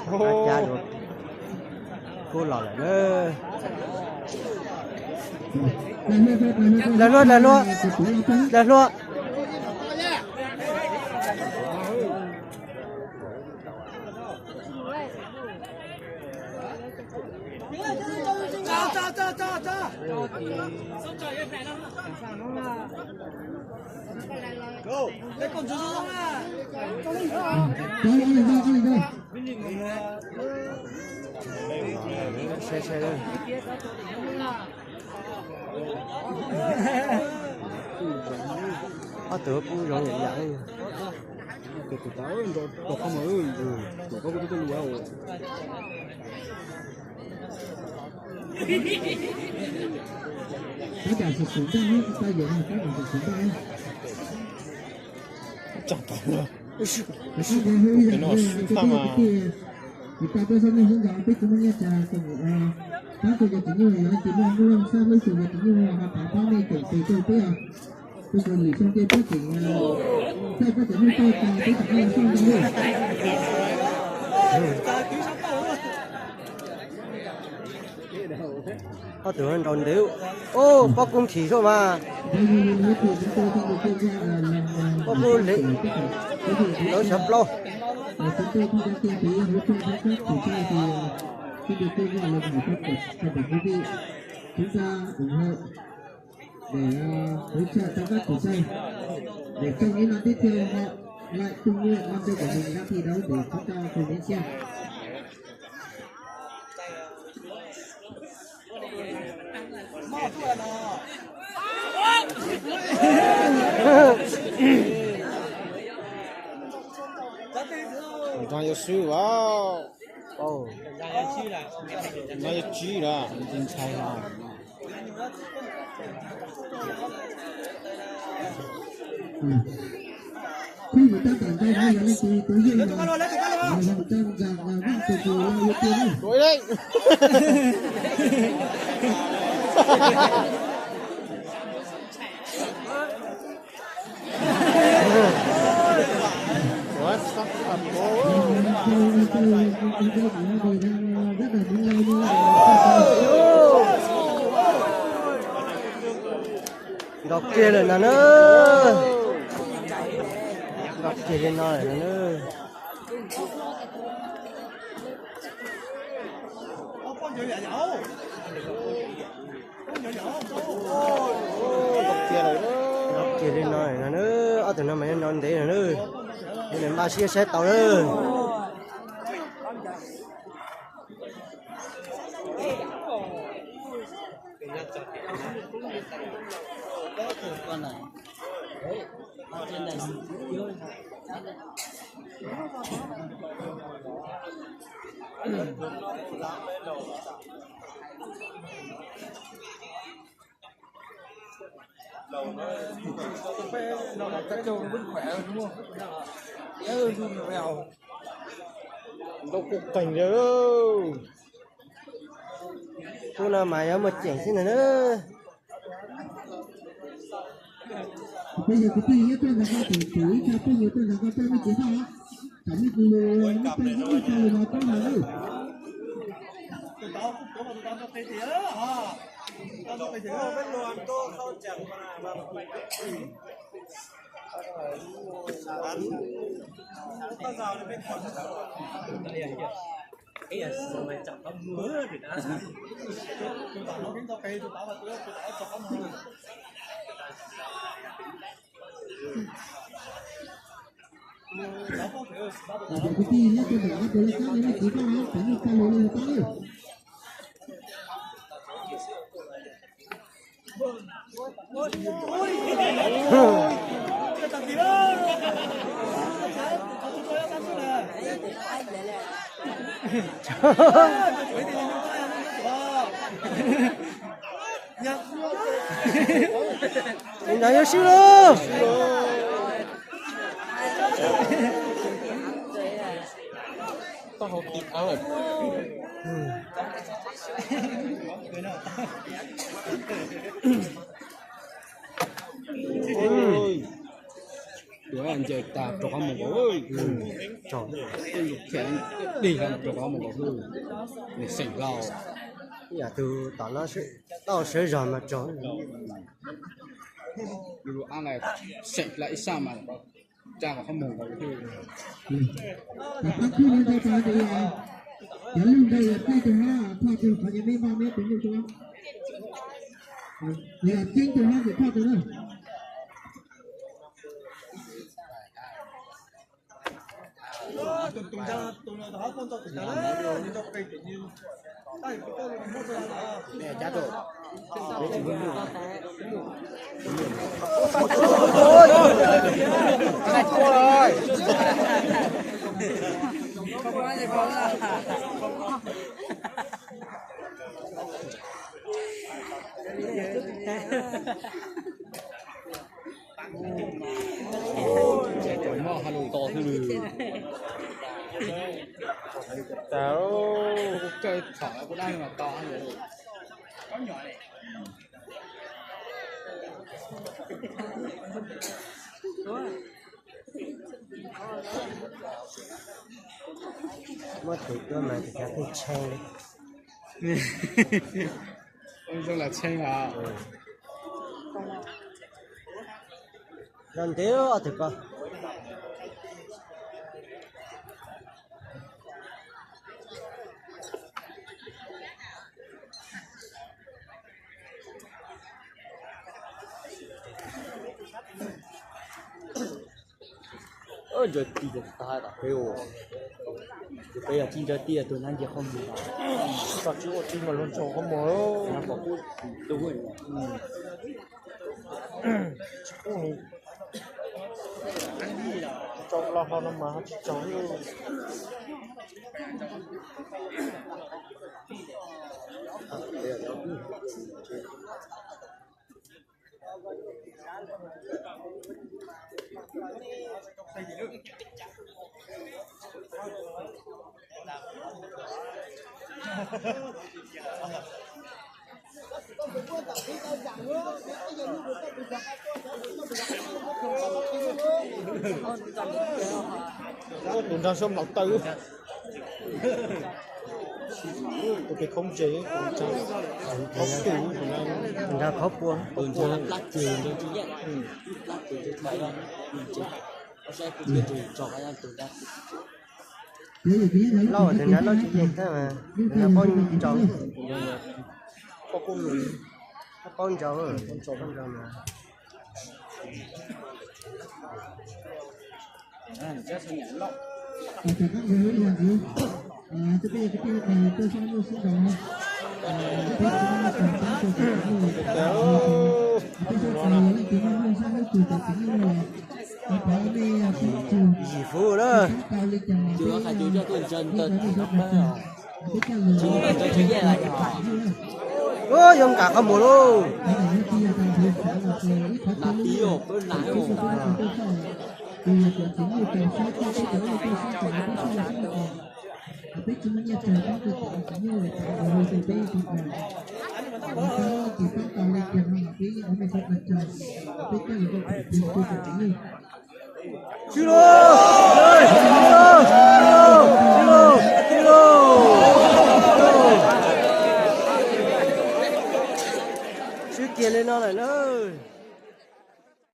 Ab, cab dua, kub los lawm na. Dlaws hlua, dlaws hlua, dlaws hlua. Ob tug kub zoo yam yam. Ob tug nraus ntev. Ub, pob kub nkhis xwb mas. Pob kub li lawv xyov plaub. Chúng ta ủng hộ để hỗ trợ cho các trò chơi để trong những năm tiếp theo họ lại tung nguyện năm chơi của mình đã thi đấu để chúng ta cùng đến xem. Nrog yuav swb as. No yuav tsib lawm. Đuổi đấy. Nrov kiag lawm no na. Nrov kiag li no lawm no na. Nrov kiag li no lawm no na. Ob tug no mas nrov ntev no na. Nws npaj siab saib tau na. Ntau kub qeeg li. Hnub no mas yuav muaj ceem xwb ntag na. Peb yog kwv tij nyob tuaj ntawm ko, tus ib tsa peb yog tuaj ntawm ko tuaj nej tsis haj, tam nej tus lus nej tuaj ib tsa lus no tuaj ntawm lawm. Kwv tij nyob tuaj ntawm ko tus laj kab no nej tsis haj, tam nej tsa lus no tuaj lawm. Nrog yuav swb lauj. Toj hauv tim av lawm. Ui, duav Ncaws tag rau qhov mus nkaus, tog, dig rau qhov mus nkaus, nws seem hlau. Yam tus tom no tau sawv zog mas tsaug. Seem hlau ib sab mas tsa qhov mus nkaus. Tam pab khwj no ntau tas tias cov lug ntawd yog peb tug hab phoj tug qhov nyuag me npaj meb tus lug tau. Yog ceeb tug hab ntawm phoj tug na. Tseem muaj hais lus tos xwb. Muab tus tuaj mas tus kav pheej tshee li. Zoo lam tshee os. Los ntev ob tug ko. Ntsaws ti tas tom peb ua, ces peb yog tib ntsaws ti tus nab nce qhov muag. Tsis ua ti mas luag ntsaws qhov muag. Tsis pub li. Tsaus los hlo no mas ho tsis tsaus li. Tus nrag suab mlaum taw. Tus pem khoob ntses, tus nrag qhov pum, tus nrag qhov pua, tus nrag plab ceg, tus nrag plab ceg, tus nrag, tus nrag, tus nrag, lauj, tus nrag lauj tsis yeej thiab mas, tus nrag paub ntsaus, paub ntsaus, paub ntsaus mas. Yim fuv na. Ua, yuav nqam qhov muag lauj. Sib lauj, sib lauj, sib lauj, sib lauj, sib lauj. Swb kiag li no lawm lauj.